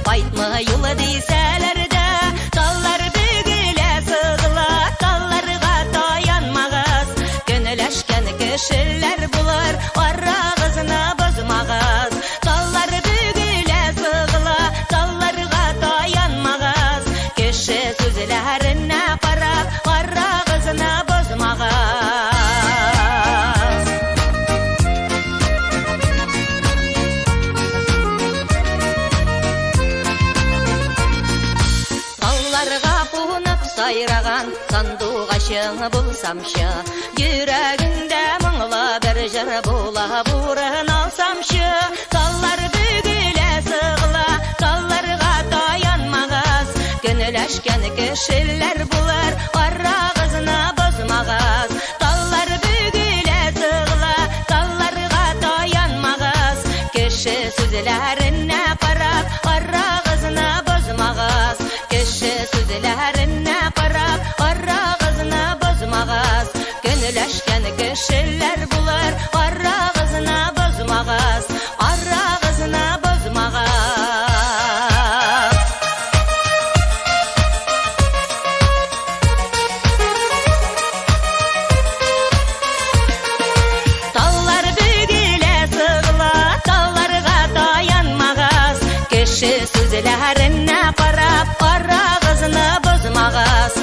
кайтмый юлы дисәләр дә, таллар бөгелә сыгыла, талларга таянмагыз. Көнләшкән кешеләр булыр, арагызны бозмагыз. Таллар бөгелә сыгыла, талларга таянмагыз. Кеше сүзләренә карап, арагызны бозмагыз. Талларга кунып сайраган сандугачың булсамчы, йөрәгеңдә моңлы бер җыр булып урын алсамчы. Таллар бөгелә сыгыла, талларга таянмагыз. Көнләшкән кешеләр булыр, арагызны бозмагыз. Таллар бөгелә сыгыла, талларга таянмагыз. Кеше сүзләренә карап, арагызны бозмагыз. Кеше сүзләренә карап, арагызны бозмагыз. Көнләшкән кешеләр булыр, арагызны бозмагыз. Арагызны бозмагыз. Таллар бөгелә сыгыла, талларга таянмагыз. Кеше сүзләренә карап, арагызны бозмагыз.